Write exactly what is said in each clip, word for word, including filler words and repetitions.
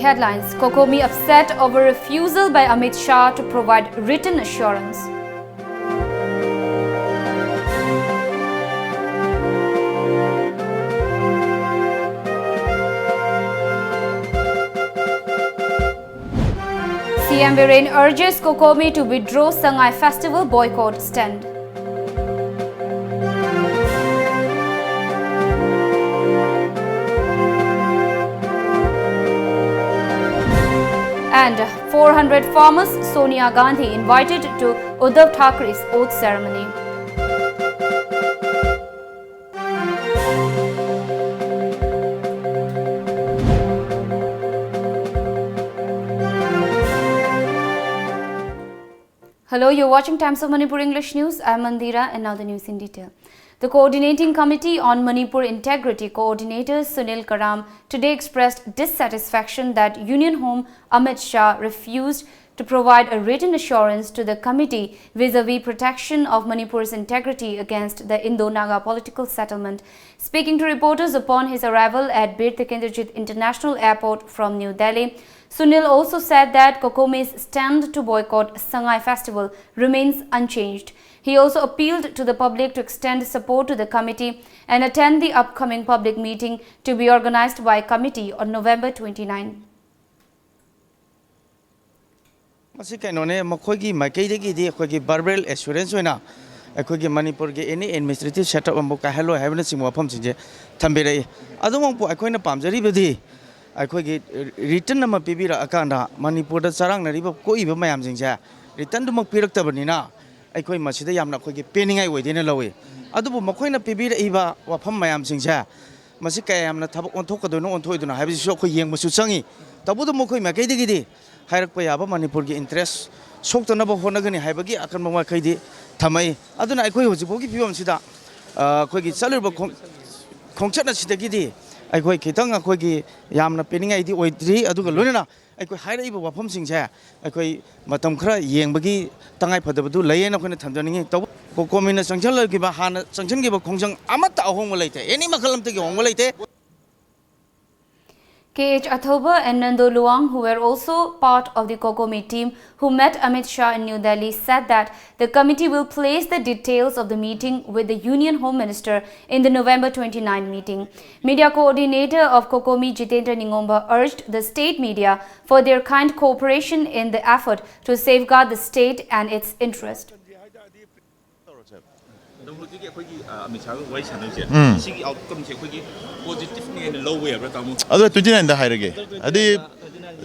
Headlines: COCOMI upset over refusal by Amit Shah to provide written assurance. C M Biren urges COCOMI to withdraw Sangai Festival boycott stand. And four hundred farmers, Sonia Gandhi invited to Uddhav Thackre's oath ceremony. Hello, you're watching Times of Manipur English News. I'm Mandira, and now the news in detail. The Coordinating Committee on Manipur Integrity coordinator Sunil Karam today expressed dissatisfaction that Union Home Amit Shah refused to provide a written assurance to the committee vis-a-vis protection of Manipur's integrity against the Indo-Naga political settlement. Speaking to reporters upon his arrival at Bir Tikendrajit International Airport from New Delhi, Sunil also said that COCOMI's stand to boycott Sangai Festival remains unchanged. He also appealed to the public to extend support to the committee and attend the upcoming public meeting to be organized by committee on November twenty-nine. ꯃꯁꯤ ꯀꯩꯅꯣꯅꯦ, ꯃꯈꯣꯏꯒꯤ ꯃꯥꯏꯀꯩꯗꯒꯤꯗꯤ ꯑꯩꯈꯣꯏꯒꯤ verbal assurance ꯑꯣꯏꯅ ꯑꯩꯈꯣꯏꯒꯤ ꯃꯅꯤꯄꯨꯔꯒꯤ any administrative setup ꯑꯃꯕꯨ ꯀꯥꯏꯍꯜꯂꯣꯏ ꯍꯥꯏꯕꯅꯆꯤꯡꯕ ꯋꯥꯐꯝꯁꯤꯡꯁꯦ ꯊꯝꯕꯤꯔꯛꯏ꯫ ꯑꯗꯨꯃꯛꯄꯨ ꯑꯩꯈꯣꯏꯅ ꯄꯥꯝꯖꯔꯤꯕꯗꯤ ꯑꯩꯈꯣꯏꯒꯤ written ꯑꯃ ꯄꯤꯕꯤꯔꯛꯑꯀꯥꯟꯗ ꯃꯅꯤꯄꯨꯔꯗ ꯆꯔꯥꯡꯅꯔꯤꯕ ꯀꯣꯛꯏꯕ ꯃꯌꯥꯝꯁꯤꯡꯁꯦ writtenꯗꯨꯃꯛ ꯄꯤꯔꯛꯇꯕꯅꯤꯅ ꯑꯩꯈꯣꯏ ꯃꯁꯤꯗ ꯌꯥꯝꯅ ꯑꯩꯈꯣꯏꯒꯤ ꯄꯦꯟꯅꯤꯡꯉꯥꯏ ꯑꯣꯏꯗꯦꯅ ꯂꯧꯏ꯫ ꯑꯗꯨꯕꯨ ꯃꯈꯣꯏꯅ ꯄꯤꯕꯤꯔꯛꯏꯕ ꯋꯥꯐꯝ ꯃꯌꯥꯝꯁꯤꯡꯁꯦ ꯃꯁꯤ ꯀꯌꯥ ꯌꯥꯝꯅ ꯊꯕꯛ ꯑꯣꯟꯊꯣꯛꯀꯗꯣꯏꯅꯣ ꯑꯣꯟꯊꯣꯛꯑꯣꯏꯗꯣꯏꯅꯣ ꯍꯥꯏꯕꯁꯤꯁꯨ ꯑꯩꯈꯣꯏ ꯌꯦꯡꯕꯁꯨ ꯆꯪꯉꯤ꯫ ꯇꯧꯕꯇꯕꯨ ꯃꯈꯣꯏ ꯃꯥꯏꯀꯩꯗꯒꯤꯗꯤ ꯍꯥꯏꯔꯛꯄ ꯌꯥꯕ ꯃꯅꯤꯄꯨꯔꯒꯤ interest ꯁꯣꯛꯇꯅꯕ ꯍꯣꯠꯅꯒꯅꯤ ꯍꯥꯏꯕꯒꯤ ꯑꯀꯟꯕ ꯋꯥꯈꯩꯗꯤ ꯊꯝꯃꯛꯏ꯫ ꯑꯗꯨꯅ ꯑꯩꯈꯣꯏ ꯍꯧꯖꯤꯛ ꯐꯥꯎꯒꯤ ꯐꯤꯕꯝꯁꯤꯗ ꯑ, ꯑꯩꯈꯣꯏꯒꯤ ꯆꯠꯂꯤꯕ ꯈꯣꯡ- ꯈꯣꯡꯆꯠ ꯑꯁꯤꯗꯒꯤꯗꯤ ꯑꯩꯈꯣꯏ ꯈꯤꯇꯪ ꯑꯩꯈꯣꯏꯒꯤ ꯌꯥꯝꯅ ꯄꯦꯟꯅꯤꯡꯉꯥꯏꯗꯤ ꯑꯣꯏꯗ꯭ꯔꯤ꯫ ꯑꯗꯨꯒ ꯂꯣꯏꯅꯅ ꯑꯩꯈꯣꯏ ꯍꯥꯏꯔꯛꯏꯕ ꯋꯥꯐꯝꯁꯤꯡꯁꯦ ꯑꯩꯈꯣꯏ ꯃꯇꯝ ꯈꯔ ꯌꯦꯡꯕꯒꯤ ꯇꯉꯥꯏꯐꯗꯕꯗꯨ ꯂꯩꯌꯦꯅ ꯑꯩꯈꯣꯏꯅ ꯊꯝꯖꯅꯤꯡꯉꯤ꯫ ꯇꯧꯕ- ꯀꯣ- ꯀꯣꯃꯤꯅ ꯆꯪꯁꯤꯜꯂꯛꯈꯤꯕ, ꯍꯥꯟꯅ ꯆꯪꯁꯤꯟꯈꯤꯕ ꯈꯣꯡꯖꯪ ꯑꯃꯠꯇ ꯑꯍꯣꯡꯕ ꯂꯩꯇꯦ, ꯑꯦꯅꯤ ꯃꯈꯜ ꯑꯃꯠꯇꯒꯤ ꯑꯍꯣꯡꯕ ꯂꯩꯇꯦ꯫ K H Athouba and Nando Luang, who were also part of the COCOMI team who met Amit Shah in New Delhi, said that the committee will place the details of the meeting with the Union Home Minister in the November twenty-nine meeting. Media coordinator of COCOMI, Jitendra Ningomba, urged the state media for their kind cooperation in the effort to safeguard the state and its interest. ꯑꯗꯣ ꯍꯧꯖꯤꯛꯀꯤ ꯑꯩꯈꯣꯏꯒꯤ ꯑꯃꯤꯠ ꯁꯥꯍꯒ ꯋꯥꯔꯤ ꯁꯥꯟꯅꯔꯤꯁꯦ, ꯁꯤꯒꯤ ꯑꯥꯎꯠꯀꯝꯁꯦ ꯑꯩꯈꯣꯏꯒꯤ ꯄꯣꯖꯤꯇꯤꯚꯅꯦꯅ ꯂꯧꯕ ꯌꯥꯕ꯭ꯔꯥ, ꯇꯥꯃꯣ? ꯑꯗꯣ ꯇ꯭ꯋꯦꯟꯇꯤ ꯅꯥꯏꯟꯗ ꯍꯥꯏꯔꯒꯦ꯫ ꯍꯥꯏꯗꯤ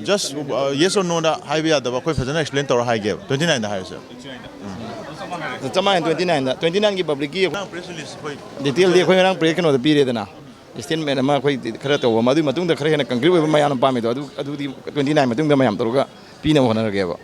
just yes or noꯗ ꯍꯥꯏꯕ ꯌꯥꯗꯕ, ꯑꯩꯈꯣꯏ ꯐꯖꯅ ꯑꯦꯛꯁꯄ꯭ꯂꯦꯟ ꯇꯧꯔ ꯍꯥꯏꯒꯦꯕ, ꯇ꯭ꯋꯦꯟꯇꯤ ꯅꯥꯏꯟꯗ ꯍꯥꯏꯔꯁꯦ꯫ ꯆꯞ ꯃꯥꯟꯅꯩ, ꯇ꯭ꯋꯦꯟꯇꯤ ꯅꯥꯏꯟꯗ, ꯇ꯭ꯋꯦꯟꯇꯤ ꯅꯥꯏꯟꯒꯤ ꯄꯕ꯭ꯂꯤꯛꯀꯤ ꯄ꯭ꯔꯦꯁ ꯔꯤꯂꯤꯁ ꯑꯩꯈꯣꯏ ꯗꯤꯇꯦꯜꯗꯤ ꯑꯩꯈꯣꯏ ꯉꯔꯥꯡ ꯄ꯭ꯔꯦꯁ ꯀꯩꯅꯣꯗ ꯄꯤꯔꯦꯗꯅ, ꯏꯁꯇꯦꯠꯃꯦꯟ ꯑꯃ ꯑꯩꯈꯣꯏ ꯈꯔ ꯇꯧꯕ ꯑꯃ, ꯑꯗꯨꯒꯤ ꯃꯇꯨꯡꯗ ꯈꯔ ꯍꯦꯟꯅ ꯀꯟꯀ꯭ꯔꯤꯠ ꯑꯣꯏꯕ ꯃꯌꯥꯝꯅ ꯄꯥꯝꯃꯤꯗꯣ, ꯑꯗꯨ ꯑꯗꯨꯗꯤ ꯇ꯭ꯋꯦꯟꯇꯤ ꯅꯥꯏꯟ ꯃꯇꯨꯡꯗ ꯃꯌꯥꯝ ꯇꯧꯔꯒ ꯄꯤꯅꯕ ꯍꯣꯠꯅꯔꯒꯦꯕ꯫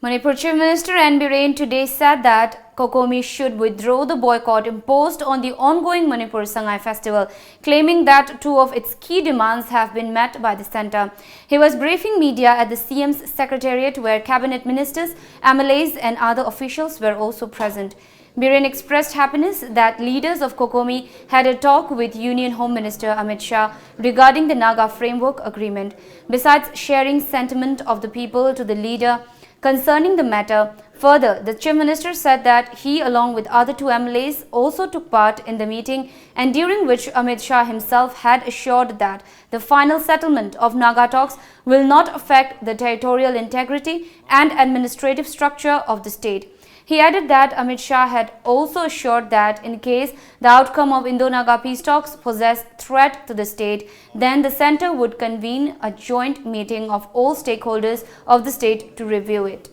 Manipur Chief Minister N Biren today said that COCOMI should withdraw the boycott imposed on the ongoing Manipur Sangai festival, claiming that two of its key demands have been met by the centre. He was briefing media at the C M's secretariat, where cabinet ministers, M L As, and other officials were also present. Biren expressed happiness that leaders of COCOMI had a talk with Union Home Minister Amit Shah regarding the Naga Framework Agreement. Besides sharing sentiment of the people to the leader concerning the matter, further, the Chief Minister said that he, along with other two M L As, also took part in the meeting, and during which Amit Shah himself had assured that the final settlement of Naga talks will not affect the territorial integrity and administrative structure of the state. He added that Amit Shah had also assured that in case the outcome of Indo-Naga peace talks poses threat to the state, then the centre would convene a joint meeting of all stakeholders of the state to review it.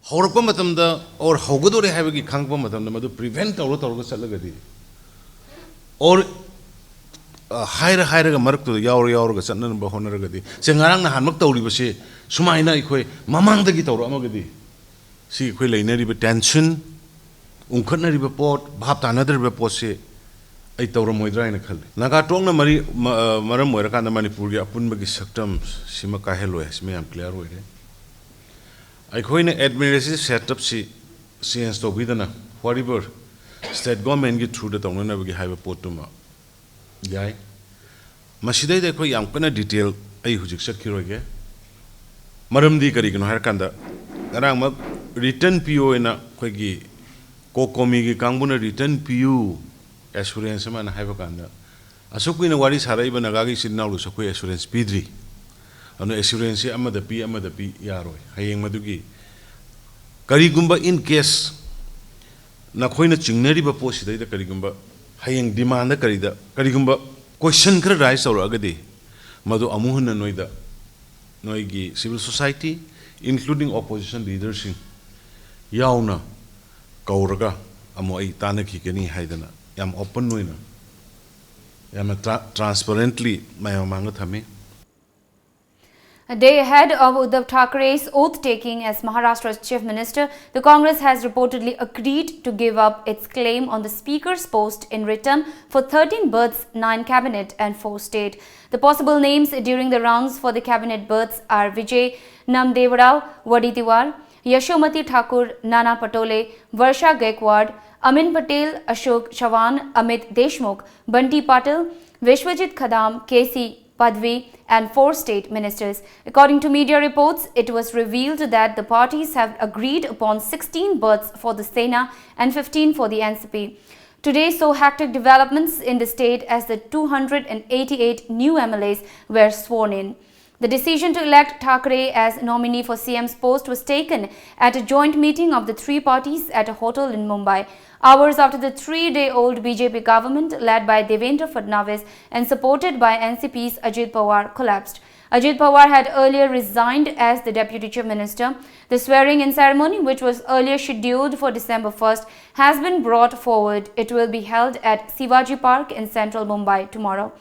ꯍꯧꯔꯛꯄ ꯃꯇꯝꯗ or ꯍꯧꯒꯗꯧꯔꯦ ꯍꯥꯏꯕꯒꯤ ꯈꯪꯉꯛꯄ ꯃꯇꯝꯗ ꯃꯗꯨ prevent ꯇꯧꯔ ꯇꯧꯔꯒ ꯆꯠꯂꯒꯗꯤ or ꯍꯥꯏꯔ ꯍꯥꯏꯔꯒ ꯃꯔꯛꯇꯨꯗ ꯌꯥꯎꯔ ꯌꯥꯎꯔꯒ ꯆꯠꯅꯅꯕ ꯍꯣꯠꯅꯔꯒꯗꯤ ꯁꯦ ꯉꯔꯥꯡ ꯅꯍꯥꯟꯃꯛ ꯇꯧꯔꯤꯕꯁꯤ ꯁꯨꯃꯥꯏꯅ ꯑꯩꯈꯣꯏ ꯃꯃꯥꯡꯗꯒꯤ ꯇꯧꯔꯛꯑꯝꯃꯒꯗꯤ ꯁꯤ ꯑꯩꯈꯣꯏ ꯂꯩꯅꯔꯤꯕ ꯇꯦꯟꯁꯟ ꯎꯪꯈꯠꯅꯔꯤꯕ ꯄꯣꯠ ꯚꯥꯞ ꯇꯥꯅꯗ꯭ꯔꯤꯕ ꯄꯣꯠꯁꯤ ꯑꯩ ꯇꯧꯔꯝꯃꯣꯏꯗ꯭ꯔꯥ ꯍꯥꯏꯅ ꯈꯜꯂꯤ꯫ ꯅꯥꯒꯥ ꯇꯣꯛꯅ ꯃꯔꯤ ꯃꯔꯝ ꯑꯣꯏꯔꯀꯥꯟꯗ ꯃꯅꯤꯄꯨꯔꯒꯤ ꯑꯄꯨꯟꯕꯒꯤ ꯁꯛꯇꯝ ꯁꯤꯃ ꯀꯥꯏꯍꯜꯂꯣꯏ ꯍꯥꯏꯁꯤꯃ ꯌꯥꯝ ꯀ꯭ꯂꯤꯌꯥꯔ ꯑꯣꯏꯔꯦ꯫ ꯑꯩꯈꯣꯏꯅ ꯑꯦꯗꯃꯤꯅꯤꯁꯇ꯭ꯔꯦꯇꯤꯚ ꯁꯦꯠ ꯑꯞꯁꯤ ꯆꯦꯟꯖ ꯇꯧꯕꯤꯗꯅ ꯋꯥꯔꯤꯕꯔ ꯁ꯭ꯇꯦꯠ ꯒꯣꯔꯃꯦꯟꯒꯤ ꯊ꯭ꯔꯨꯗ ꯇꯧꯅꯅꯕꯒꯤ ꯍꯥꯏꯕ ꯄꯣꯠꯇꯨꯃ ꯌꯥꯏ꯫ ꯃꯁꯤꯗꯩꯗ ꯑꯩꯈꯣꯏ ꯌꯥꯝ ꯀꯟꯅ detail ꯑꯩ ꯍꯧꯖꯤꯛ ꯆꯠꯈꯤꯔꯣꯏꯒꯦ꯫ ꯃꯔꯝꯗꯤ ꯀꯔꯤꯒꯤꯅꯣ ꯍꯥꯏꯔꯀꯥꯟꯗ, ꯉꯔꯥꯡꯃꯛ written P O ꯑꯣꯏꯅ ꯑꯩꯈꯣꯏꯒꯤ COCOMI ꯒꯤ ꯀꯥꯡꯕꯨꯅ written P O assurance ꯑꯃꯅ ꯍꯥꯏꯕ ꯀꯥꯟꯗ, ꯑꯁꯨꯛ ꯀꯨꯏꯅ ꯋꯥꯔꯤ ꯁꯥꯔꯛꯏꯕ ꯅꯥꯒꯥꯒꯤ ꯏꯆꯤꯟ ꯏꯅꯥꯎꯗꯨꯁꯨ ꯑꯩꯈꯣꯏ assurance ꯄꯤꯗ꯭ꯔꯤ꯫ ꯑꯗꯨꯅ assurance ꯁꯤ ꯑꯃꯗ ꯄꯤ, ꯑꯃꯗ ꯄꯤ ꯌꯥꯔꯣꯏ꯫ ꯍꯌꯦꯡ ꯃꯗꯨꯒꯤ ꯀꯔꯤꯒꯨꯝꯕ in case ꯅꯈꯣꯏꯅ ꯆꯤꯡꯅꯔꯤꯕ ꯄꯣꯠꯁꯤꯗꯩꯗ ꯀꯔꯤꯒꯨꯝꯕ ꯍꯌꯦꯡ demand ꯗ ꯀꯔꯤꯗ ꯀꯔꯤꯒꯨꯝꯕ question ꯈꯔ raise ꯇꯧꯔꯛꯑꯒꯗꯤ, ꯃꯗꯨ ꯑꯃꯨꯛ ꯍꯟꯅ ꯅꯣꯏꯗ, ꯅꯣꯏꯒꯤ civil society, including opposition leader ꯁꯤꯡ ꯌꯥꯎꯅ ꯀꯧꯔꯒ ꯑꯃꯨꯛ ꯑꯩ ꯇꯥꯟꯅꯈꯤꯒꯅꯤ ꯍꯥꯏꯗꯅ ꯌꯥꯝ open ꯑꯣꯏꯅ, ꯌꯥꯝꯅ tra-, transparently ꯃꯌꯥꯝ ꯃꯃꯥꯡꯗ ꯊꯝꯃꯤ꯫ A day ahead of Uddhav Thakere's oath taking as Maharashtra's Chief Minister, the Congress has reportedly agreed to give up its claim on the Speaker's post in return for thirteen berths, nine cabinet, and four state. The possible names during the rounds for the cabinet berths are Vijay Namdevarao Vaditiwar, Yashomati Thakur, Nana Patole, Varsha Gaikwad, Amin Patel, Ashok Chavan, Amit Deshmukh, Banti Patil, Vishwajit Khadam, K C Padvi, and four state ministers. According to media reports, it was revealed that the parties have agreed upon sixteen berths for the Sena and fifteen for the N C P. Today saw hectic developments in the state as the two hundred and eighty-eight new M L As were sworn in. The decision to elect Thackeray as nominee for C M's post was taken at a joint meeting of the three parties at a hotel in Mumbai, hours after the three-day-old B J P government led by Devendra Fadnavis and supported by N C P's Ajit Pawar collapsed. Ajit Pawar had earlier resigned as the Deputy Chief Minister. The swearing-in ceremony, which was earlier scheduled for December first, has been brought forward. It will be held at Shivaji Park in central Mumbai tomorrow.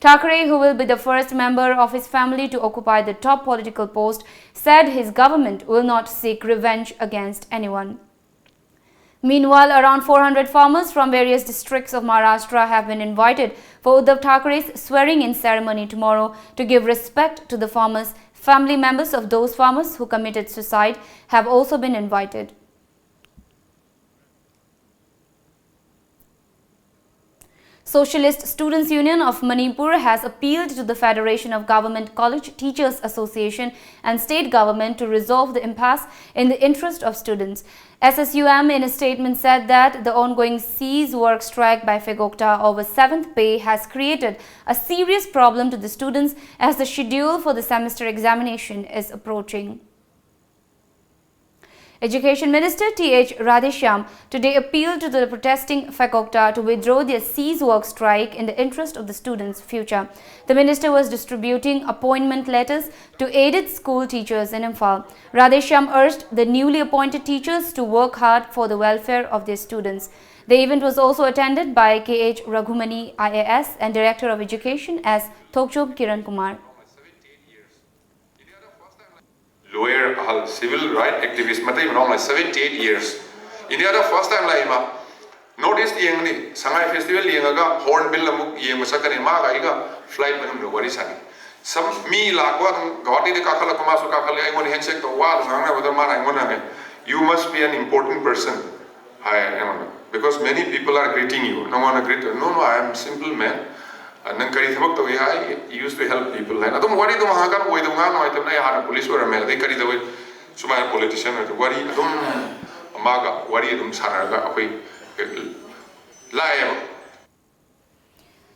Thackeray, who will be the first member of his family to occupy the top political post, said his government will not seek revenge against anyone. Meanwhile, around four hundred farmers from various districts of Maharashtra have been invited for Uddhav Thackeray's swearing-in ceremony tomorrow. To give respect to the farmers, family members of those farmers who committed suicide have also been invited. Socialist Students Union of Manipur has appealed to the Federation of Government College Teachers Association and state government to resolve the impasse in the interest of students. S S U M in a statement said that the ongoing cease work strike by FECOGTA over seventh pay has created a serious problem to the students as the schedule for the semester examination is approaching. Education Minister T H Radheshyam today appealed to the protesting FECOGTA to withdraw their cease work strike in the interest of the students' future. The minister was distributing appointment letters to aided school teachers in Imphal. Radheshyam urged the newly appointed teachers to work hard for the welfare of their students. The event was also attended by K H Raghumani I A S and Director of Education S Thokchom Kiran Kumar. Lawyer, ahal, civil right activist matai manong la seventy eight years. India da first time la ima. North East yeng ni, Sangai Festival yeng aga Hornbill la muk yeng masakani ma ga iga flight manum da wari sani. Sam mi la kwa Guwahati de kakhala kuma su kakhala ai ngoni handshake to wa nganga wada mara ngona ne. You must be an important person. Hi, everyone. Because many people are greeting you. No one greet you. No, no, I am simple man. Nang kari thabak to I used to help people. Hai na? Tum wari tum hakan wai tum ngan wai tum na ya police wara mel. Dei kari tawai suma politician wari tum maga wari tum sana ga akwai lai.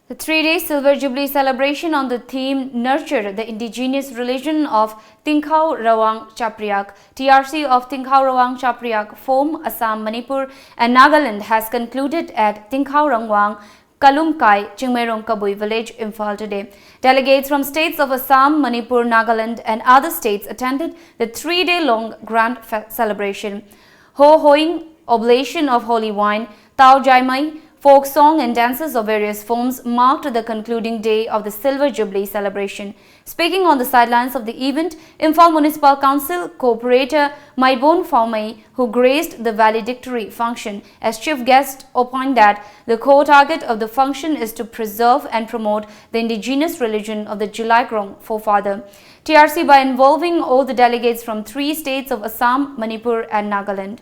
The three-day Silver Jubilee celebration on the theme Nurture the Indigenous Religion of Tingkhau Rawang Chapriak, T R C of Tingkhau Rawang Chapriak, Phom, Assam, Manipur, and Nagaland has concluded at Tingkhau Rawang Kalumkai, Chingmeirong Kabui village, Imphal today. Delegates from states of Assam, Manipur, Nagaland, and other states attended the three-day-long grand fe- celebration. Ho hoing, oblation of holy wine, Tao Jaimai, folk song and dances of various forms marked the concluding day of the Silver Jubilee celebration. Speaking on the sidelines of the event, Imphal Municipal Council corporator Maibon Faumei, who graced the valedictory function as chief guest, opined that the core target of the function is to preserve and promote the indigenous religion of the Julaikrong forefather. T R C by involving all the delegates from three states of Assam, Manipur, and Nagaland.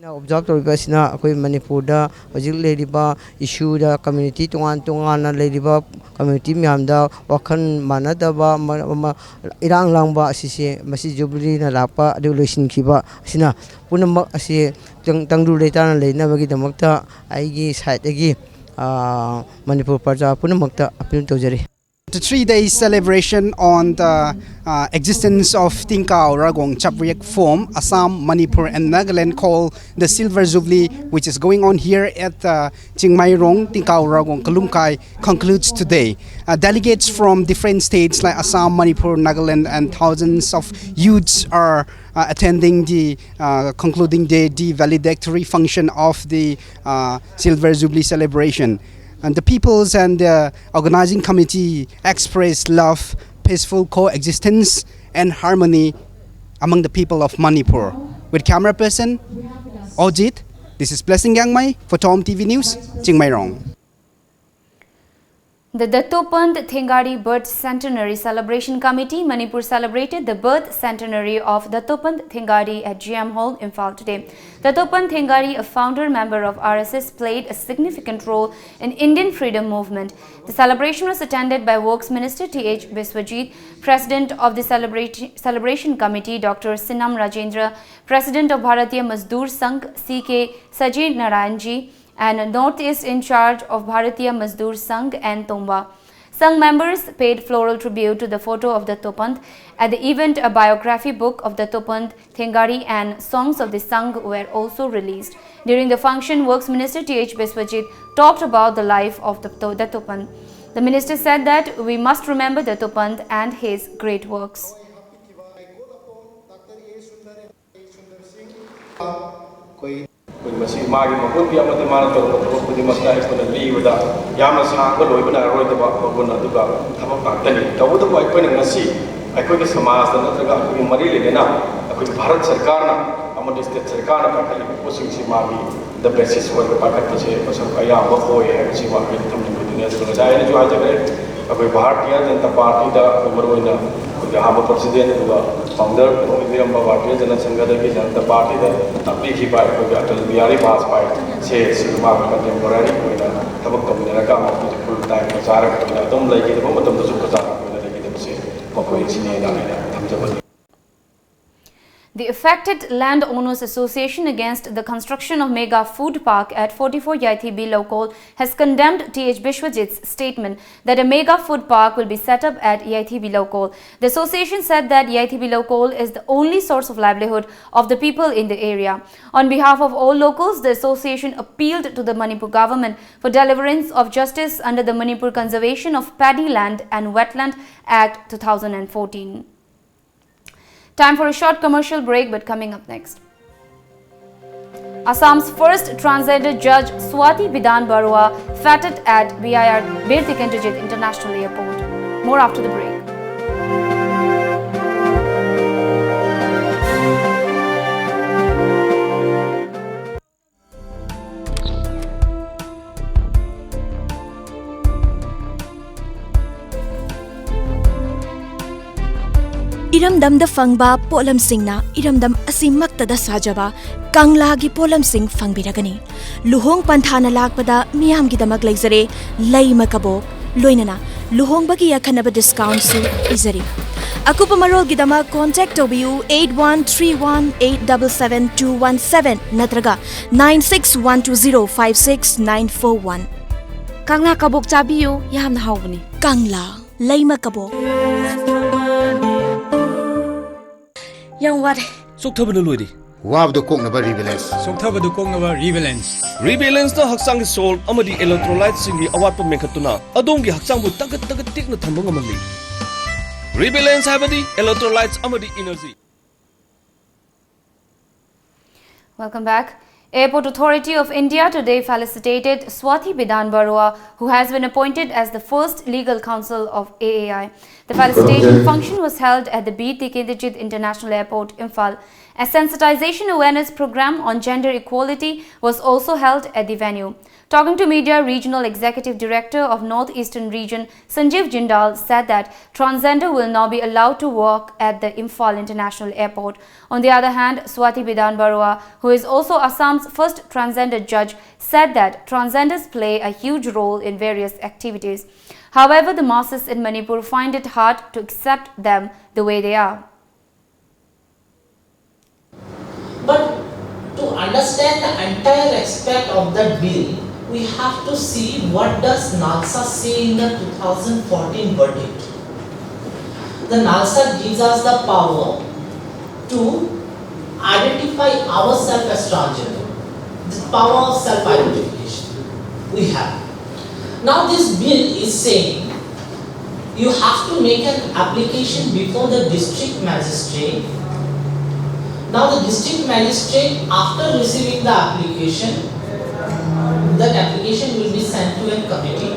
ꯑꯣꯕꯖꯥꯔꯕ ꯇꯧꯔꯤꯕ ꯑꯁꯤꯅ ꯑꯩꯈꯣꯏ ꯃꯅꯤꯄꯨꯔꯗ ꯍꯧꯖꯤꯛ ꯂꯩꯔꯤꯕ ꯏꯁꯨꯗ, community ꯇꯣꯉꯥꯟ ꯇꯣꯉꯥꯟꯅ ꯂꯩꯔꯤꯕ community ꯃꯌꯥꯝꯗ ꯋꯥꯈꯜ ꯃꯥꯟꯅꯗꯕ, ꯑꯃ, ꯑꯃ, ꯏꯔꯥꯡ ꯂꯥꯡꯕ ꯑꯁꯤꯁꯦ, ꯃꯁꯤ ꯖꯨꯕꯤꯂꯤꯅ ꯂꯥꯛꯄ ꯑꯗꯨ ꯂꯣꯏꯁꯤꯟꯈꯤꯕ ꯑꯁꯤꯅ ꯄꯨꯝꯅꯃꯛ ꯑꯁꯤ ꯇꯪ-, ꯇꯪꯗꯨ ꯂꯩꯇꯥꯅ ꯂꯩꯅꯕꯒꯤꯗꯃꯛꯇ ꯑꯩꯒꯤ ꯁꯥꯏꯠꯇꯒꯤ, ꯑ, ꯃꯅꯤꯄꯨꯔ ꯄ꯭ꯔꯖꯥ ꯄꯨꯝꯅꯃꯛꯇ ꯑꯄꯤꯜ ꯇꯧꯖꯔꯤ꯫ The three-day celebration on the uh, existence of Tingkao Ragong Chapriyak form, Assam, Manipur and Nagaland, called the Silver Jubilee, which is going on here at uh, Chingmairong, Tingkao Ragong Kalumkai, concludes today. Uh, delegates from different states like Assam, Manipur, Nagaland, and thousands of youths are uh, attending the uh, concluding day, the valedictory function of the uh, Silver Jubilee celebration. And the peoples and the organizing committee express love, peaceful coexistence, and harmony among the people of Manipur. With camera person Ojit, this is Blessing Yangmai for Tom T V News, Chingmairong. The Dattopant Thengari Birth Centenary Celebration Committee, Manipur, celebrated the birth centenary of Dattopant Thengari at G M Hall, Imphal today. Dattopant Thengari, a founder member of R S S, played a significant role in Indian freedom movement. The celebration was attended by Works Minister T H Biswajit, President of the Celebration Committee Doctor Sinam Rajendra, President of Bharatiya Mazdoor Sangh C K Sajid Narayanji, and North East in charge of Bharatiya Mazdoor Sangh and Tomba. Sangh members paid floral tribute to the photo of Dattopant at the event. A biography book of Dattopant Thengari and songs of the Sangh were also released. During the function, Works Minister T H Biswajit talked about the life of Dattopant. The minister said that we must remember Dattopant and his great works. ꯑꯩꯈꯣꯏ ꯃꯁꯤ ꯃꯥꯒꯤ ꯃꯍꯨꯠꯀꯤ ꯑꯃꯗꯤ ꯃꯥꯅ ꯇꯧꯔꯝꯕ ꯊꯕꯛ ꯈꯨꯗꯤꯡꯃꯛꯇ ꯑꯩꯈꯣꯏꯅ ꯂꯤꯕꯗ ꯌꯥꯝꯅ ꯁꯥꯡꯕ ꯂꯣꯏꯕ ꯅꯥꯏꯔꯔꯣꯏꯗꯕ ꯃꯒꯨꯟ ꯑꯗꯨꯒ ꯊꯕꯛ ꯉꯥꯛꯇꯅꯤ꯫ ꯇꯧꯕꯇꯕꯨ ꯑꯩꯈꯣꯏꯅ ꯉꯁꯤ ꯑꯩꯈꯣꯏꯒꯤ ꯁꯃꯥꯖꯇ ꯅꯠꯇ꯭ꯔꯒ ꯑꯩꯈꯣꯏꯒꯤ ꯃꯔꯤ ꯂꯩꯅꯅ ꯑꯩꯈꯣꯏꯒꯤ ꯚꯥꯔꯠ ꯁꯔꯀꯥꯔꯅ ꯑꯃꯗꯤ ꯁ꯭ꯇꯦꯠ ꯁꯔꯀꯥꯔꯅ ꯄꯥꯏꯈꯠꯂꯤꯕ ꯄꯣꯠꯁꯤꯡꯁꯤ ꯃꯥꯒꯤ ꯗ ꯕꯦꯁꯤꯁ ꯑꯣꯏꯕ ꯄꯥꯏꯈꯠꯄꯁꯦ ꯃꯁꯔꯨꯛ ꯑꯌꯥꯝꯕ ꯑꯣꯏ ꯍꯥꯏꯕꯁꯤ ꯋꯥꯍꯩ ꯊꯝꯖꯅꯤꯡꯕꯗꯨꯅꯤ꯫ ꯑꯗꯨꯒ ꯉꯁꯥꯏ ꯑꯩꯅꯁꯨ ꯍꯥꯏꯖꯈ꯭ꯔꯦ, ꯑꯩꯈꯣꯏ ꯚꯥꯔꯇꯤꯌ ꯖꯅꯇꯥ ꯄꯥꯔꯇꯤꯗ ꯑꯩꯈꯣꯏ ꯃꯔꯨꯑꯣꯏꯅ ꯑꯩꯈꯣꯏꯒꯤ ꯑꯍꯥꯟꯕ ꯄ꯭ꯔꯁꯤꯗꯦꯟ ꯑꯗꯨꯒ ꯐꯥꯎꯟꯗꯔ ꯑꯣꯏꯕꯤꯔꯝꯕ ꯚꯥꯔꯇꯤꯌ ꯖꯅꯇꯥ ꯁꯪꯘꯗꯒꯤ ꯖꯅꯇꯥ ꯄꯥꯔꯇꯤꯗ ꯇꯥꯛꯄꯤꯈꯤꯕ ꯑꯩꯈꯣꯏꯒꯤ ꯑꯇꯜ ꯕꯤꯍꯥꯔꯤ ꯕꯥꯖꯄꯥꯏꯁꯦ ꯁꯤꯒꯤ ꯃꯥꯒ ꯀꯟꯇꯦꯝꯄꯣꯔꯔꯤ ꯑꯣꯏꯅ ꯊꯕꯛ ꯇꯧꯃꯤꯟꯅꯔꯒ ꯃꯈꯣꯏꯁꯦ ꯐꯨꯜ ꯇꯥꯏꯝ ꯑꯣꯖꯥꯔꯛ ꯑꯣꯏꯅ ꯑꯗꯨꯝ ꯂꯩꯈꯤꯗꯕ ꯃꯇꯝꯗꯁꯨ ꯑꯣꯖꯥꯔꯛ ꯑꯣꯏꯅ ꯂꯩꯈꯤꯗꯕꯁꯦ ꯃꯈꯣꯏ ꯑꯁꯤꯅꯦꯅ ꯑꯩꯅ ꯊꯝꯖꯕꯅꯤ꯫ The affected landowners association against the construction of mega food park at forty-four Yaithibi Lokol has condemned T H Bishwajit's statement that a mega food park will be set up at Yaithibi Lokol. The association said that Yaithibi Lokol is the only source of livelihood of the people in the area. On behalf of all locals, the association appealed to the Manipur government for deliverance of justice under the Manipur Conservation of Paddy Land and Wetland Act two thousand fourteen. Time for a short commercial break, but coming up next. Assam's first transgender judge Swati Bidhan Barua feted at B I R Bir Tikendrajit International Airport. More after the break. ꯏꯔꯝꯗꯝꯗ ꯐꯪꯕ ꯄꯣꯠꯂꯝꯁꯤꯡꯅ ꯏꯔꯝꯗꯝ ꯑꯁꯤꯃꯛꯇꯗ ꯁꯥꯖꯕ ꯀꯪꯂꯥꯒꯤ ꯄꯣꯠꯂꯝꯁꯤꯡ ꯐꯪꯕꯤꯔꯒꯅꯤ꯫ ꯂꯨꯍꯣꯡ ꯄꯟꯊꯥꯅ ꯂꯥꯛꯄꯗ ꯃꯤꯌꯥꯝꯒꯤꯗꯃꯛ ꯂꯩꯖꯔꯦ ꯂꯩꯃ ꯀꯕꯣꯛ, ꯂꯣꯏꯅꯅ ꯂꯨꯍꯣꯡꯕꯒꯤ ꯑꯈꯟꯅꯕ ꯗꯤꯁꯀꯥꯎꯟꯁꯨ ꯄꯤꯖꯔꯤ꯫ ꯑꯀꯨꯞꯄ ꯃꯔꯣꯜꯒꯤꯗꯃꯛ ꯀꯣꯟꯇꯦꯛ ꯇꯧꯕꯤꯌꯨ eight one three one eight double seven two one seven ꯅꯠꯇ꯭ꯔꯒ nine six one two zero five six nine four one꯫ ꯀꯪꯂꯥ ꯀꯕꯣꯛ ꯆꯥꯕꯤꯌꯨ, ꯌꯥꯝꯅ ꯍꯥꯎꯕꯅꯤ꯫ ꯀꯪꯂꯥ ꯂꯩꯃ ꯀꯕꯣꯛ꯫ ꯌꯥꯝ ꯋꯥꯔꯦ꯫ ꯆꯣꯛꯊꯕꯅ ꯂꯣꯏꯔꯦ꯫ ꯋꯥꯕꯗꯨ ꯀꯣꯛꯅꯕ ꯔꯤꯕꯦꯂꯦꯟꯁ꯫ ꯆꯣꯛꯊꯕꯗꯨ ꯀꯣꯛꯅꯕ ꯔꯤꯕꯦꯂꯦꯟꯁ꯫ ꯔꯤꯕꯦꯂꯦꯟꯁꯅ ꯍꯛꯆꯥꯡꯒꯤ ꯁꯣꯜ ꯑꯃꯗꯤ ꯏꯂꯦꯛꯇ꯭ꯔꯣꯂꯥꯏꯠꯁꯤꯡꯒꯤ ꯑꯋꯥꯠꯄ ꯃꯦꯟꯈꯠꯇꯨꯅ ꯑꯗꯣꯝꯒꯤ ꯍꯛꯆꯥꯡꯕꯨ ꯇꯒꯠ ꯇꯒꯠ ꯇꯦꯛꯅ ꯊꯝꯕ ꯉꯝꯍꯜꯂꯤ꯫ ꯔꯤꯕꯦꯂꯦꯟꯁ ꯍꯥꯏꯕꯗꯤ ꯏꯂꯦꯛꯇ꯭ꯔꯣꯂꯥꯏꯠꯁ ꯑꯃꯗꯤ energy. Welcome back. Airport Authority of India today felicitated Swati Bidhan Barua, who has been appointed as the first legal counsel of A A I. The felicitation function was held at the Bir Tikendrajit International Airport, Imphal. A sensitization awareness program on gender equality was also held at the venue. Talking to media, Regional Executive Director of North Eastern Region, Sanjeev Jindal, said that transgender will now be allowed to work at the Imphal International Airport. On the other hand, Swati Bidhan Barua, who is also Assam's first transgender judge, said that transgenders play a huge role in various activities. However, the masses in Manipur find it hard to accept them the way they are. But to understand the entire aspect of that bill, we have to see what does NALSA say in the two thousand fourteen verdict. The NALSA gives us the power to identify ourselves as transgender, the power of self-identification we have. Now this bill is saying you have to make an application before the district magistrate. Now the district magistrate, after receiving the application, that application will be sent to a committee.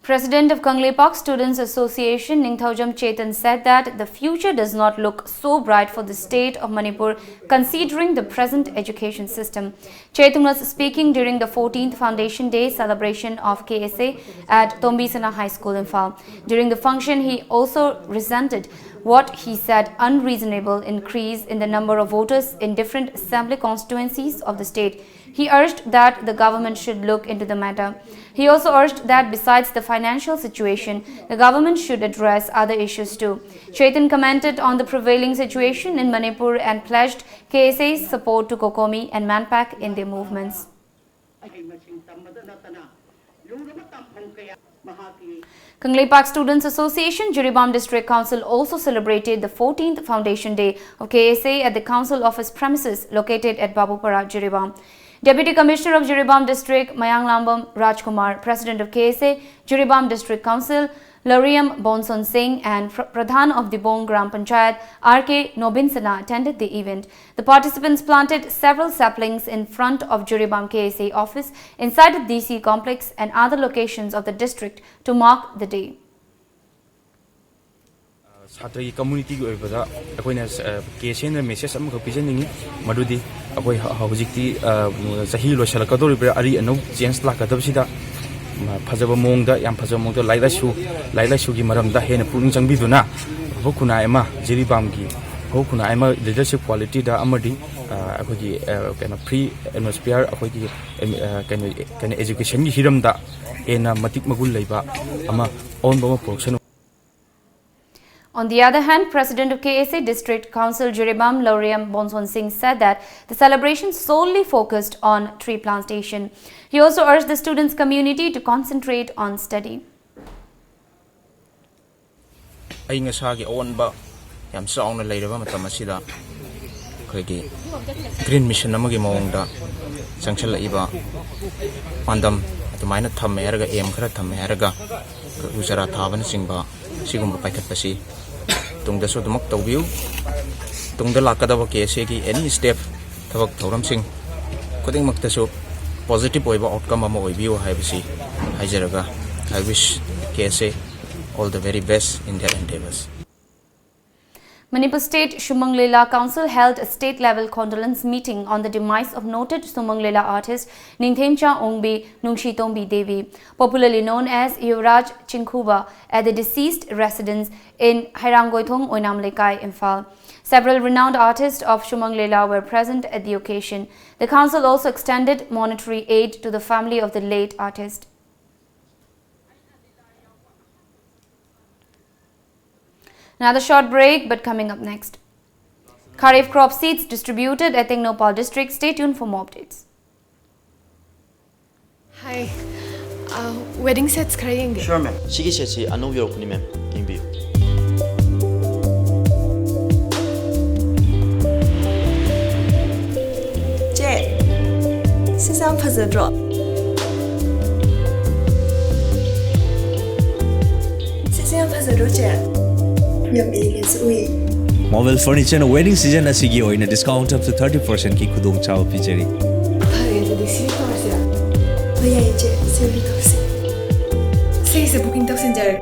President of Kangleipak Students Association, Ningthaojam Chetan, said that the future does not look so bright for the state of Manipur considering the present education system. Chetan was speaking during the fourteenth Foundation Day celebration of K S A at Tombisana High School, Imphal. During the function, he also resented what he said unreasonable increase in the number of voters in different assembly constituencies of the state. He urged that the government should look into the matter. He also urged that besides the financial situation, the government should address other issues too. Chetan commented on the prevailing situation in Manipur and pledged K S A's support to COCOMI and MANPAC in their movements. Kangleipak Students Association, Jiribam District Council also celebrated the fourteenth Foundation Day of K S A at the council office premises located at Babupara, Jiribam. Deputy Commissioner of Jiribam District, Mayanglambam Rajkumar, President of K S A, Jiribam District Council, Lariam Bonson Singh, and Pr- Pradhan of Dibong Gram Panchayat, R K Nobinsana, attended the event. The participants planted several saplings in front of Jiribam K S A office, inside the D C complex, and other locations of the district to mark the day. ꯁꯥꯇ꯭ꯔꯒꯤ ꯀꯝꯃ꯭ꯌꯨꯅꯤꯇꯤꯒꯤ ꯑꯣꯏꯕꯗ ꯑꯩꯈꯣꯏꯅ, ꯑ, ꯀꯦ ꯑꯦꯁ ꯑꯦꯅ message ꯑꯃꯈꯛ ꯄꯤꯖꯅꯤꯡꯉꯤ, ꯃꯗꯨꯗꯤ ꯑꯩꯈꯣꯏ ꯍ-, ꯍꯧꯖꯤꯛꯇꯤ, ꯑ, ꯆꯍꯤ ꯂꯣꯏꯁꯤꯜꯂꯛꯀꯗꯧꯔꯤꯕ, ꯑꯔꯤ ꯑꯅꯧ ꯆꯦꯟꯖ ꯂꯥꯛꯀꯗꯕꯁꯤꯗ, ꯃ-, ꯐꯖꯕ ꯃꯑꯣꯡꯗ, ꯌꯥꯝ ꯐꯖꯕ ꯃꯑꯣꯡꯗ ꯂꯥꯏꯔꯤꯛ ꯂꯥꯏꯁꯨ, ꯂꯥꯏꯔꯤꯛ ꯂꯥꯏꯁꯨꯒꯤ ꯃꯔꯝꯗ ꯍꯦꯟꯅ ꯄꯨꯛꯅꯤꯡ ꯆꯪꯕꯤꯗꯨꯅ, ꯚꯥꯕꯣꯛ ꯈꯨꯟꯅꯥꯏ ꯑꯃ, ꯖꯤꯔꯤꯕꯥꯝꯒꯤ ꯚꯥꯕꯣꯛ ꯈꯨꯟꯅꯥꯏ ꯑꯃ ꯂꯤꯗꯔꯁꯤꯞ ꯀ꯭ꯋꯥꯂꯤꯇꯤꯗ ꯑꯃꯗꯤ, ꯑ, ꯑꯩꯈꯣꯏꯒꯤ, ꯑ, ꯀꯩꯅꯣ, ꯐ꯭ꯔꯤ ꯑꯦꯠꯃꯣꯁꯐꯤꯌꯔ, ꯑꯩꯈꯣꯏꯒꯤ, ꯑꯦꯝ-, ꯑ, ꯀꯩꯅꯣ, ꯀꯩꯅꯣ, ꯑꯦꯖꯨꯀꯦꯁꯟꯒꯤ ꯍꯤꯔꯝꯗ ꯍꯦꯟꯅ ꯃꯇꯤꯛ ꯃꯒꯨꯟ ꯂꯩꯕ ꯑꯃ, ꯑꯑꯣꯟꯕ ꯑꯃ ꯄꯨꯔꯛꯁꯅꯨ꯫ On the other hand, President of K S A District Council Jiribam Lauriam Bonson Singh said that the celebration solely focused on tree plantation. He also urged the students' community to concentrate on study. ꯑꯏꯪ ꯑꯁꯥꯒꯤ ꯑꯑꯣꯟꯕ ꯌꯥꯝ ꯆꯥꯎꯅ ꯂꯩꯔꯕ ꯃꯇꯝ ꯑꯁꯤꯗ, ꯑꯩꯈꯣꯏꯒꯤ green mission ꯑꯃꯒꯤ ꯃꯑꯣꯡꯗ ꯆꯪꯁꯤꯜꯂꯛꯏꯕ ꯄꯥꯟꯗꯝ ꯑꯗꯨꯃꯥꯏꯅ ꯊꯝꯃꯦ ꯍꯥꯏꯔꯒ, ꯑꯦꯝ ꯈꯔ ꯊꯝꯃꯦ ꯍꯥꯏꯔꯒ, ꯎ ꯆꯥꯔꯥ ꯊꯥꯕꯅꯆꯤꯡꯕ ꯁꯤꯒꯨꯝꯕ ꯄꯥꯏꯈꯠꯄꯁꯤ ꯇꯨꯡꯗꯁꯨ ꯑꯗꯨꯃꯛ ꯇꯧꯕꯤꯌꯨ꯫ ꯇꯨꯡꯗ ꯂꯥꯛꯀꯗꯕ ꯀꯦ ꯑꯦꯁ ꯑꯦꯒꯤ ꯑꯦꯅꯤ ꯁ꯭ꯇꯦꯞ, ꯊꯕꯛ ꯊꯧꯔꯝꯁꯤꯡ ꯈꯨꯗꯤꯡꯃꯛꯇꯁꯨ ꯄꯣꯖꯤꯇꯤꯚ ꯑꯣꯏꯕ ꯑꯥꯎꯠꯀꯝ ꯑꯃ ꯑꯣꯏꯕꯤꯌꯨ ꯍꯥꯏꯕꯁꯤ ꯍꯥꯏꯖꯔꯒ, I wish K S A all the very best in their endeavors. Manipur State Shumang Lila Council held a state-level condolence meeting on the demise of noted Sumang Lila artist Ningthemcha Ongbi Nungshitombi Devi, popularly known as Yuvraj Chinkhuba, at the deceased residence in Hairanggoithong, Oinam Lekai, Imphal. Several renowned artists of Shumang Lila were present at the occasion. The council also extended monetary aid to the family of the late artist. Another short break, but coming up next. Kharif crop seeds distributed at Tengnoupal district. Stay tuned for more updates. Hi. Uh, wedding sets ꯈꯔ ꯌꯦꯡꯒꯦ꯫ Sure, ma'am. ꯁꯤꯒꯤ ꯁꯦꯠꯁꯤ ꯑꯅꯧꯕ ꯌꯧꯔꯛꯄꯅꯤ, ꯃꯦꯝ꯫ ꯌꯦꯡꯕꯤꯌꯨ꯫ ꯆꯦ, ꯁꯤꯁꯦ ꯌꯥꯝ ꯐꯖꯗ꯭ꯔꯣ? ꯁꯤꯁꯦ ꯌꯥꯝ ꯐꯖꯗ꯭ꯔꯣ, ꯆꯦ? ꯌꯥꯝ ꯏꯂꯤꯒꯦꯟꯁ ꯑꯣꯏ꯫ ꯃꯣꯕꯤꯜ ꯐꯔꯅꯤꯆꯔꯅ ꯋꯦꯗꯤꯡ ꯁꯤꯖꯟ ꯑꯁꯤꯒꯤ ꯑꯣꯏꯅ discount up to thirty percent ꯀꯤ ꯈꯨꯗꯣꯡꯆꯥꯕ ꯄꯤꯖꯔꯤ꯫ ꯐꯔꯦ, ꯑꯗꯨꯗꯤ ꯁꯤ ꯇꯧꯔꯁꯤꯔꯥ? ꯍꯣꯏ, ꯌꯥꯏꯌꯦ, ꯆꯦ꯫ ꯁꯤ ꯑꯣꯏꯅ ꯇꯧꯔꯁꯤ꯫ ꯁꯤꯒꯤꯁꯦ booking ꯇꯧꯁꯤꯟꯖꯔꯒꯦ꯫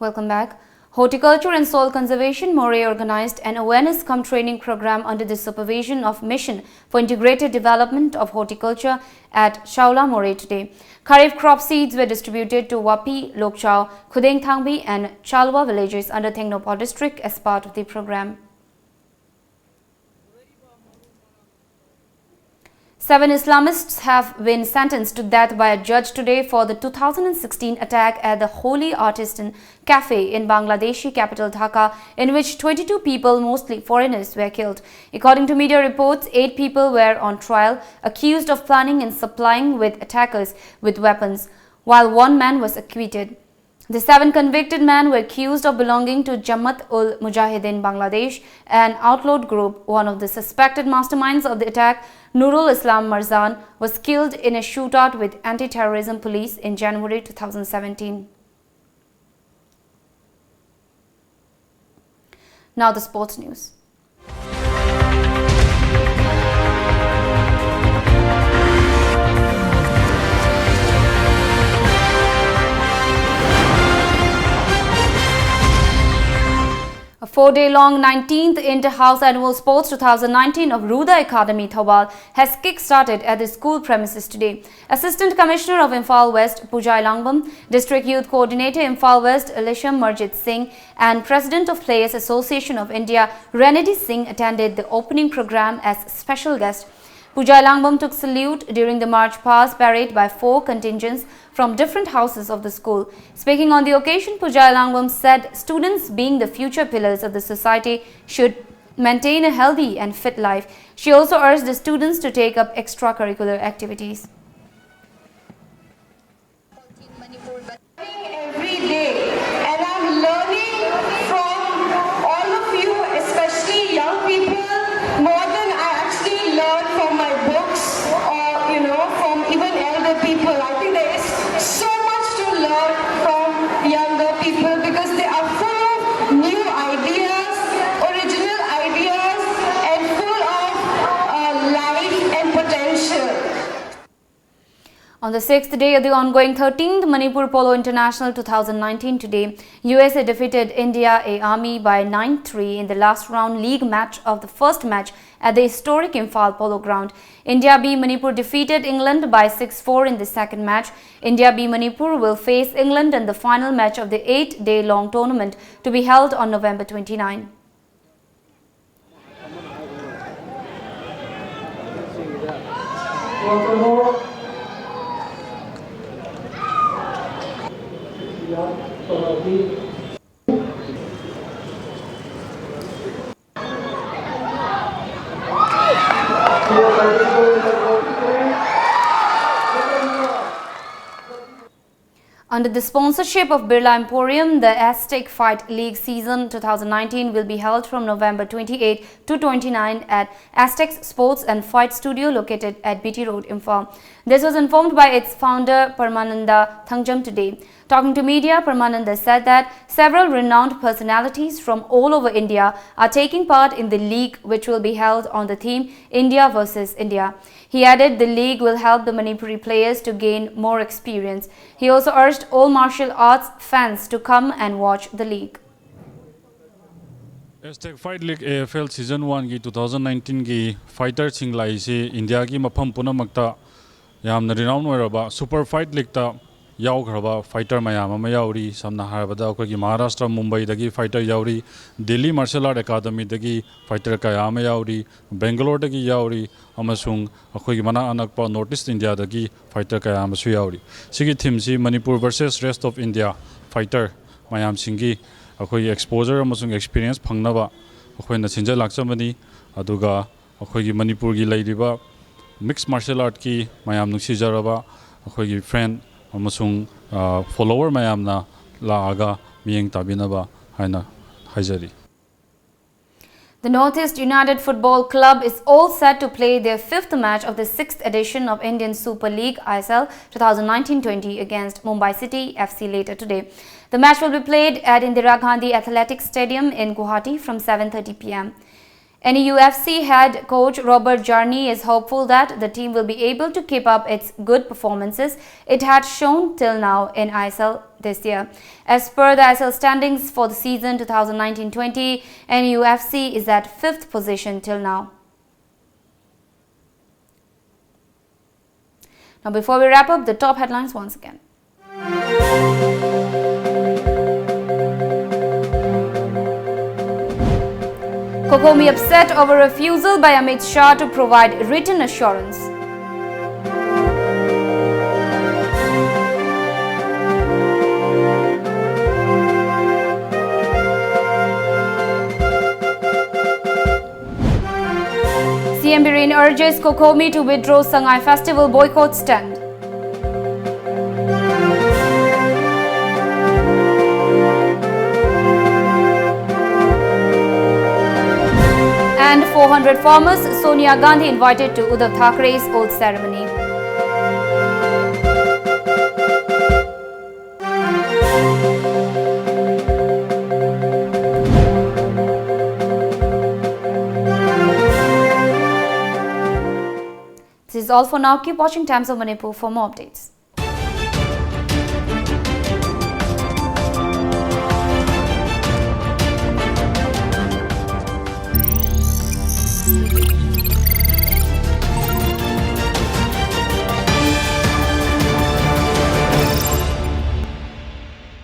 Welcome back. Horticulture and Soil Conservation Moreh organized an awareness cum training program under the supervision of Mission for Integrated Development of Horticulture at Shaula Moreh today. Kharif crop seeds were distributed to Wapi, Lokchao, Khudengthangbi and Chalwa villages under Tengnoupal district as part of the program. Seven Islamists have been sentenced to death by a judge today for the two thousand sixteen attack at the Holy Artisan Cafe in Bangladeshi capital Dhaka, in which twenty-two people, mostly foreigners, were killed. According to media reports, eight people were on trial, accused of planning and supplying with attackers with weapons, while one man was acquitted. The seven convicted men were accused of belonging to Jamaat ul Mujahideen Bangladesh, an outlawed group. One of the suspected masterminds of the attack, Nurul Islam Marzan, was killed in a shootout with anti-terrorism police in January two thousand seventeen. Now the sports news. A four-day-long nineteenth Inter-House Annual Sports two thousand nineteen of Ruda Academy, Thoubal, has kick-started at the school premises today. Assistant Commissioner of Imphal West, Pujai Langbam, District Youth Coordinator, Imphal West, Lisham Marjit Singh, and President of Players Association of India, Renedi Singh, attended the opening program as special guest. Pujai Langbam took salute during the march past parade by four contingents from different houses of the school. Speaking on the occasion, Pujai Langbam said students, being the future pillars of the society, should maintain a healthy and fit life. She also urged the students to take up extracurricular activities. Every day, and I'm learning from all of you, especially young people, more than I actually learn from my books or, you know, from even elder people. I think there is so much to learn from younger people because they are full of new ideas, original ideas, and full of uh, life and potential. On the sixth day of the ongoing thirteenth Manipur Polo International two thousand nineteen today, U S A defeated India A Army by nine three in the last round league match of the first match at the historic Imphal Polo Ground. India B Manipur defeated England by six four in the second match. India B Manipur will face England in the final match of the eight-day long tournament to be held on November twenty-nine. Under the sponsorship of Birla Emporium, the Aztec Fight League season two thousand nineteen will be held from November twenty-eight to twenty-nine at Aztec Sports and Fight Studio located at B T Road, Imphal. This was informed by its founder Paramananda Thangjam today. Talking to media, Paramananda said that several renowned personalities from all over India are taking part in the league, which will be held on the theme India versus India. He added the league will help the Manipuri players to gain more experience. He also urged all martial arts fans to come and watch the league. Aztec Fight League A F L Season one ꯒꯤ two thousand nineteen ꯒꯤ fighter ꯁꯤꯡ ꯂꯥꯛꯏꯁꯤ ꯏꯟꯗꯤꯌꯥꯒꯤ ꯃꯐꯝ ꯄꯨꯝꯅꯃꯛꯇ ꯌꯥꯝꯅ renown ꯑꯣꯏꯔꯕ super fight league ꯇ ꯌꯥꯎꯈ꯭ꯔꯕ fighter ꯃꯌꯥꯝ ꯑꯃ ꯌꯥꯎꯔꯤ꯫ ꯁꯝꯅ ꯍꯥꯏꯔꯕꯗ ꯑꯩꯈꯣꯏꯒꯤ ꯃꯍꯥꯔꯥꯁꯇ꯭ꯔ ꯃꯨꯝꯕꯩꯗꯒꯤ fighter ꯌꯥꯎꯔꯤ, ꯗꯤꯜꯂꯤ martial art academy ꯗꯒꯤ fighter ꯀꯌꯥ ꯑꯃ ꯌꯥꯎꯔꯤ, ꯕꯦꯡꯒꯂꯣꯔꯗꯒꯤ ꯌꯥꯎꯔꯤ, ꯑꯃꯁꯨꯡ ꯑꯩꯈꯣꯏꯒꯤ ꯃꯅꯥꯛ ꯑꯅꯛꯄ North East India ꯗꯒꯤ fighter ꯀꯌꯥ ꯑꯃꯁꯨ ꯌꯥꯎꯔꯤ꯫ ꯁꯤꯒꯤ theme ꯁꯤ Manipur versus rest of India fighter ꯃꯌꯥꯝꯁꯤꯡꯒꯤ ꯑꯩꯈꯣꯏꯒꯤ exposure ꯑꯃꯁꯨꯡ experience ꯐꯪꯅꯕ ꯑꯩꯈꯣꯏꯅ ꯁꯤꯟꯖ ꯂꯥꯛꯆꯕꯅꯤ꯫ ꯑꯗꯨꯒ ꯑꯩꯈꯣꯏꯒꯤ ꯃꯅꯤꯄꯨꯔꯒꯤ ꯂꯩꯔꯤꯕ mixed martial art ꯀꯤ ꯃꯌꯥꯝ ꯅꯨꯡꯁꯤꯖꯔꯕ ꯑꯩꯈꯣꯏꯒꯤ friend ꯑꯃꯁꯨꯡ follower ꯃꯌꯥꯝꯅ ꯂꯥꯛꯑꯒ ꯃꯤꯠꯌꯦꯡ ꯇꯥꯕꯤꯅꯕ ꯍꯥꯏꯅ ꯍꯥꯏꯖꯔꯤ꯫ The Northeast United Football Club is all set to play their fifth match of the sixth edition of Indian Super League, I S L, two thousand nineteen twenty against Mumbai City F C later today. The match will be played at Indira Gandhi Athletics Stadium in Guwahati from seven thirty p m. N U F C head coach Robert Jarni is hopeful that the team will be able to keep up its good performances it had shown till now in I S L this year. As per the I S L standings for the season twenty nineteen twenty, N U F C is at fifth position till now. Now, before we wrap up, the top headlines once again. COCOMI upset over refusal by Amit Shah to provide written assurance. C M Biren urges COCOMI to withdraw Sangai Festival boycott stand. And four hundred farmers, Sonia Gandhi invited to Uddhav Thackre's oath ceremony. This is all for now. Keep watching Times of Manipur for more updates.